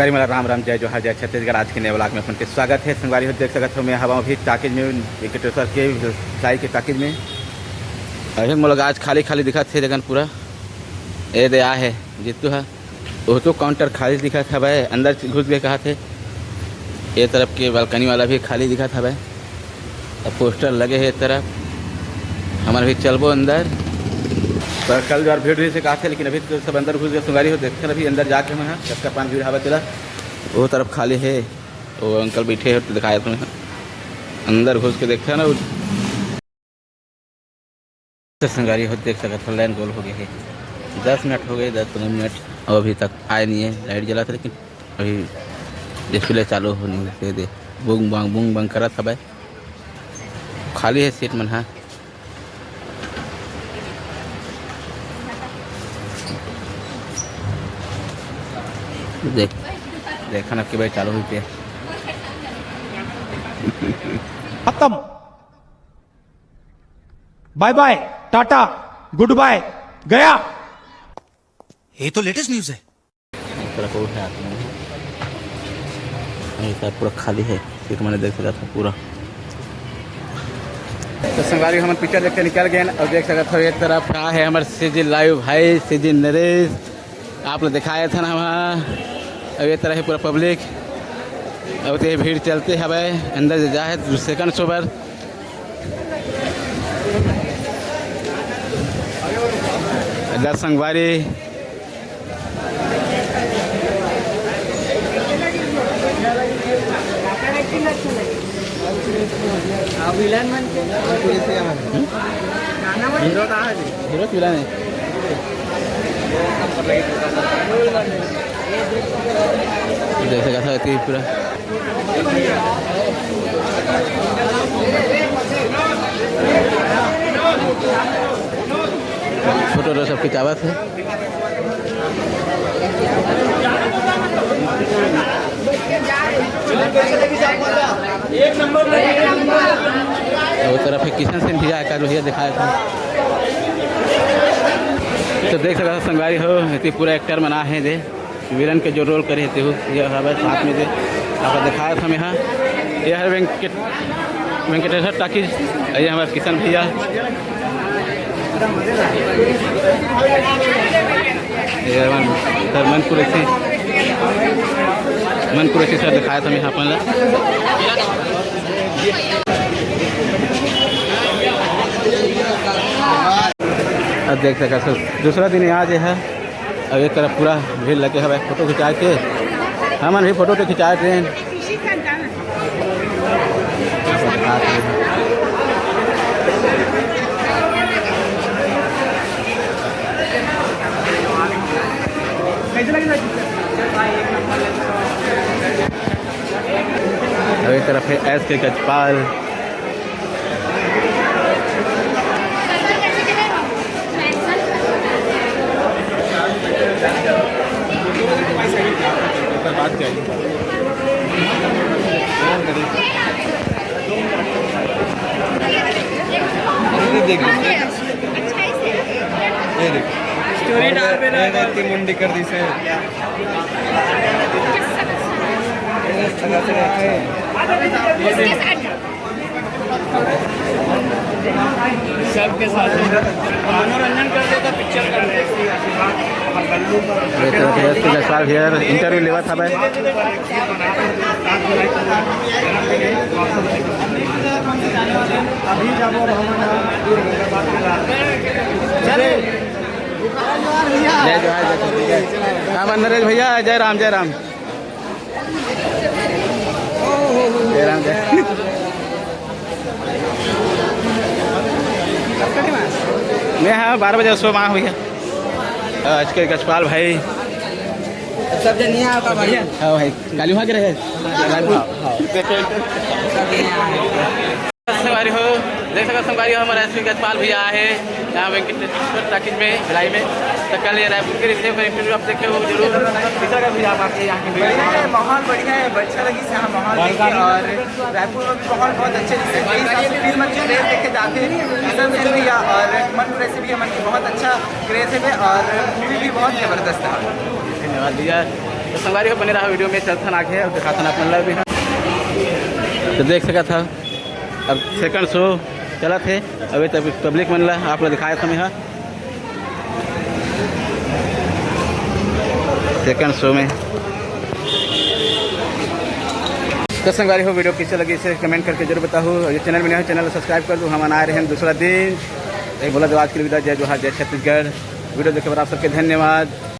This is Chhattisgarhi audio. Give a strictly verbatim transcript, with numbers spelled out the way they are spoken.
अरे, मोला राम राम, जय जोहार, जय छत्तीसगढ़। आज के नए vlog में अपन के स्वागत है। संगवारी हो, देख सकत हो, मैं हवा अभी टाकीज में, वेंकटेश्वर के साई के टाकीज में। अभी मोला आज खाली खाली दिखत हे जगन पूरा। ए दे आ है जीतू हा, वो तो काउंटर खाली दिखत हवय, अंदर घुस के कहा थे। ये तरफ के बालकनी वाला भी खाली दिखत हवय। अब पोस्टर लगे हे ए तरफ, हमन भी चलबो अंदर। पर कल जो भीड़ रही से कहा थे, लेकिन अभी तो सब अंदर घुस गए। संगवारी हो, देखते अभी अंदर जाके मैं कतका पान भीड़ हवा तेला। वो तरफ खाली है, वो अंकल बैठे हो तो दिखाया तुम्हें। अंदर घुस के देखते हैं ना, तो संगवारी हो देख सकत हो, लाइन गोल हो गए है। दस मिनट हो गए, दस पंद्रह मिनट, और अभी तक आए नहीं है। लाइट जला था, लेकिन अभी डिस्प्ले चालू हो नहीं है। दे बुंग बांग बुंग बांग करत हवय। खाली है सीट मन हा। देख, देखा ना कि भाई चालू हुई पे। खत्म। बाय बाय, टाटा, गुड बाय, गया। ये तो लेटेस्ट न्यूज़ है। इस तरह को है आदमी। ये सब पूरा खाली है, सीट मैंने देख सकता था पूरा। तो संगवारी, हमन पिक्चर देख के निकल गए और देख सकत हो, एक तरफ रहा है हमारे सीजी लाइव भाई, सीजी नरेश, आप लोग दिखाए थे ना वहाँ। अब ये तरह है पूरा पब्लिक, अब तो ये भीड़ चलते हवय अंदर जे जा है सेकंड शो पर। दस संगवारी। विलन मन के। हीरो कहाँ है जी? हीरो विलन है। जैसे कहा था कि पूरा फोटो तो सब खिंचावत है। वो तरफ है किशन सिंह भैया का, भैया दिखाया था। तो देख सकते हो संगवारी हो, इतनी पूरा एक्टर बना है दे। विलन के जो रोल करे थे, ये हमारे साथ में थे, आपको दिखाया था मैं। हाँ, ये है वेंकट, वेंकटेश्वर टाकीज। ये हमारे किशन भैया, ये हमारे सर मन कुरैशी, मन कुरैशी सर दिखाया था मैं अपन ला। अब देख सकत हो, दूसरा दिन आज है। अब एक तरफ पूरा भीड़ लगे हवे फोटो खिंचाए के, हमन भी फोटो तो खिंचाए ट्रेन। अब एक तरफ है एस के गजपाल। स्टोरी डाल पे ना। मुंडी कर दी से। सबके साथ मनोरंजन कर देता, पिक्चर कर देता। ये तरफ है, इसके साथ यार इंटरव्यू लेवा था भाई। अभी जाबो, अब हम चले। जय जोहार, जय छत्तीसगढ़। राम नरेश भैया, जय राम, जय राम। जय राम, जय। मैं हाँ, बारह बजे सो माँ हुई है। आज के गजपाल भाई। सब जन नहीं आता बढ़िया। हाँ भाई, काली वहाँ के रहे। हाँ, हाँ। संगवारी हो, देख सकते हो संगवारी हो, हमारा एसपी गजपाल भैया आए हैं यहाँ वेंकटेश्वर टाकीज में, भिलाई में। तो कल ये रायपुर के रिश्ते पर इंटरव्यू आप देखे हो जरूर। किस तरह का भैया आप आके यहाँ के बढ़िया है, माहौल बढ़िया है, अच्छा लगी से यहाँ माहौल देख के। और रायपुर में भी माहौल बहुत अच्छे, जैसे कई हिसाब से फिल्म अच्छी क्रेज देखे जाते हैं, किशन सिंह भैया और मन कुरैशी भी हमन के बहुत अच्छा क्रेज है और मूवी भी बहुत जबरदस्त है। धन्यवाद भैया। तो संगवारी हो, बने रहा वीडियो में, चलथन आगे अउ दिखाथन आप मन ला भी। तो देख सकत हव, अब सेकंड शो चलत हे, अभी तक पब्लिक मन ला आप ला दिखाए हमें हा सेकंड शो में। तो संगवारी हो, वीडियो कैसे लगी इसे कमेंट करके जरूर बताओ, और ये चैनल में नया हो, चैनल ला सब्सक्राइब कर दो। हम आए रहे हैं दूसरा दिन, एक बोला दो आज के लिए विदा, जय जोहार, जय छत्तीसगढ़। वीडियो देखे बर आप सबके धन्यवाद।